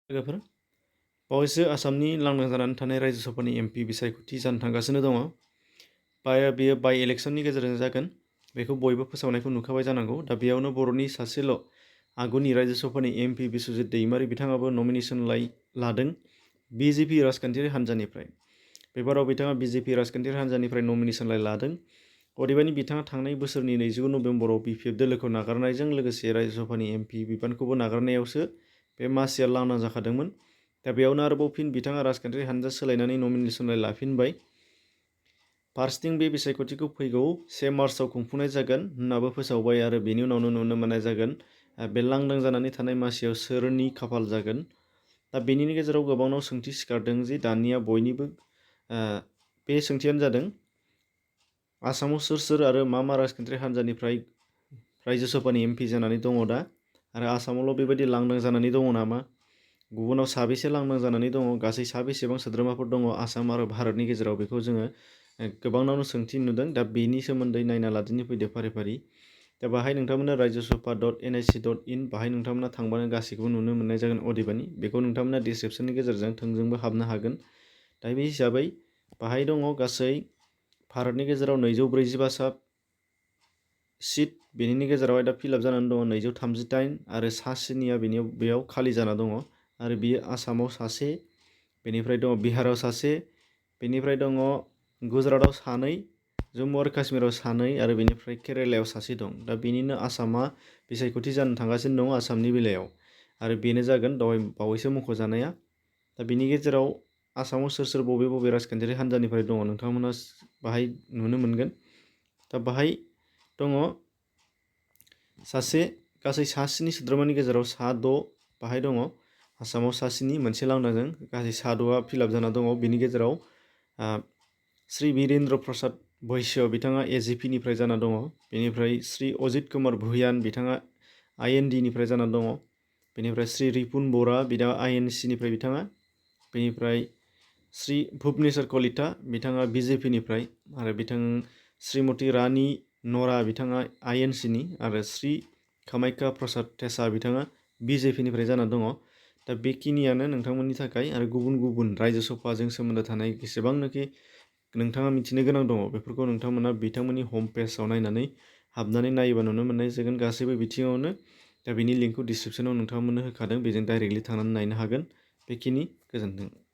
लोगोफोर बावैसो आसामनि लांदां जानानै थानाय रायजो सभानि एमपि बिसायख'थि जानो थांगासिनो दङ। बेयो बाइ इलेक्सननि गेजेरजों जागोन बेखौ बयबो फोसावनायखौ नुखाबाय जानांगौ। दा बेयावनो बर'नि सासेल' आगुनि रायजो सभानि एमपि बिस्वजित दैमारि बिथाङाबो नमिनेसन लादों बिजेपि राजखान्थियारि हान्जानिफ्राय। बेबाराव बिथाङा बिजेपि राजखान्थियारि हान्जानिफ्राय नमिनेसन लादों। अदेबानि बिथाङा थांनाय बोसोरनि 29 नभेम्बराव बिपिएफ दोलोखौ नागारनायजों लोगोसे रायजो सभानि एमपि बिबानखौबो नागारनायावसो बे मासिया लांदां जाखादोंमोन। दा बेयावनो आरोबाव फिन बिथाङा राजखान्थियारि हान्जा सोलायनानै नमिनेसन लाफिनबाय। फारसेथिं बे बिसायख'थिखौ फैगौ 1 मार्चआव खुंफुंनाय जागोन होन्नाबो फोसावबाय आरो बेनि उनावनो नुनो मोननाय जागोन बे लांदां जानानै थानाय मासियाव सोरनि खाफाल जागोन। दा बेनि गेजेराव गोबांनाव सोंथि सिखारदों जे दानिया बयनिबो बे सोंथियानो जादों आसामाव सोर आरो मा राजखान्थियारि हान्जानिफ्राय रायजो सभानि एमपि जानानै दङ दा, आरो आसामावल' बेबायदि लांदां जानानै दङ नामा? गुबुनाव साबेसे लांदां जानानै दङ? गासै साबेसेबां सोद्रोमाफोर दङ आसाम आरो भारतनि गेजेराव? बेखौ जोङो गोबांनावनो सोंथि नुदों। दा बेनि सोमोन्दै नायना लादिनि फैदो फारि फारि। दा बाहाय नोंथांमोना rajyasabha.nic.in बाहाय नोंथांमोना थांबानो गासैखौबो नुनो मोननाय जागोन। अदेबानि बेखौ नोंथांमोना डिसक्रिप्सननि गेजेरजों थोंजोंबो हाबनो हागोन। दा बे हिसाबै बाहाय दङ गासै भारतनि गेजेराव 245 सिट, बेनि गेजेरावहाय दा फिलआप जानानै दङ 238 आरो सा 7निया बेयाव खालि जाना दङ। आरो बियो आसामाव सासे, बेनिफ्राय दङ बिहाराव सासे, बेनिफ्राय दङ गुजरातआव सानै, जम्मु आरो काश्मीराव सानै आरो बेनिफ्राय केरेलायाव सासे दं। दा बेनिनो आसामा बिसायख'थि जानो थांगासिनो दङ आसामनि बेलायाव, आरो बेनो जागोन बावैसो मख'जानाया। दा बेनि गेजेराव आसामाव सोर बबे राजखान्थियारि हान्जानिफ्राय दङ नोंथांमोना बाहाय नुनो मोनगोन। दा बाहाय दङ सासे, गासै सा 7 सोद्रोमानि गेजेराव सा 6 बाहाय दङ। आसामाव सा 7 मोनसे लांदांजों गासै सा 6आ फिलआप जाना दङ। बिनि गेजेराव श्री वीरेन्द्र प्रसाद बैस्य बिथाङा एजिपिनिफ्राय जाना दङ। बेनिफ्राय श्री अजित कुमार भुयान बिथाङा आइएनडिनिफ्राय जाना दङ। बेनिफ्राय श्री रिपुन बरा बिथाङा आइएनसिनिफ्राय बिथाङा। बेनिफ्राय श्री भुबनेश्वर कलिता बिथाङा बिजेपिनिफ्राय, आरो श्रीमती रानी नरा बिथाङा आइएनसिनि, आरो श्री कामाख्या प्रसाद टेसा बिथाङा बिजेपिनिफ्राय जाना दङ। दा बेखिनियानो नोंथांमोननि थाखाय। आरो गुबुन रायजो सभाजों सोमोन्दो थानाय जेसेबांनाखि नोंथाङा मिथिनो गोनां दङ बेफोरखौ नोंथांमोना बिथांमोननि हम पेजाव हाबनानै नायोबा नुनो मोननाय जागोन गासैबो बिथिङावनो। दा बेनि लिंकखौ डिसक्रिप्सनाव नोंथांमोननो होखादों, बेजों डाइरेक्टलि थांनानै नायनो हागोन। बेखिनि, गोजोन्थों।